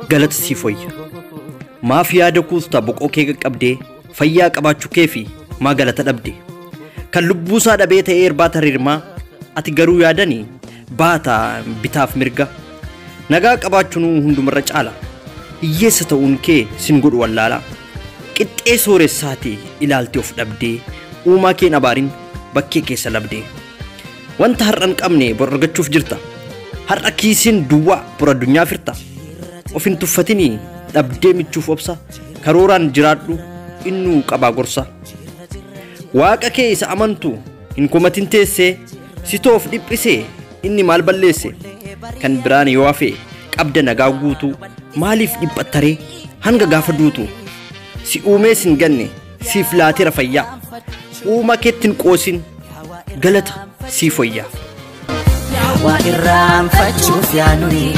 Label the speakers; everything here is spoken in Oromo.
Speaker 1: Galata siif wayya. Maaf yaada kuustaa boqoo kee qaqqabdee fayyaa qabaachuu kee fi maa galata dhabde? Kan lubbuusaa dhabee ta'ee irbaata rirmaa, ati garuu yaadanii baata bitaaf mirga. Nagaa qabaachuun hundumarra caala. Hiyyeessa ta'uun kee sin godhu wallaalaa. Qixxee sooressaati ilaaltee of dhabdee, uumaa keen abaarin bakkee keessa labdee. Wanta har'a hin qabne bor argachuuf jirta. Har'a kiisiin duwwaa bor addunyaa firta. Of hin tuffatinii dhabdee michuuf obsa, karooraan jiraadhu innuu qabaa gorsa. Waaqa kee isa amantu hin komatin teessee, sitoof dhiphisee inni maal balleesse? Kan biraan yoo hafe qabda nagaa guutuu, maaliif dhiphattaree hanga gaafa duutu? Si uumee sin ganne siif laateera fayyaa. Uumaa keetti hin qoosin, galata siif wayyaa.
Speaker 2: Waa irraanfachuuf yaanuni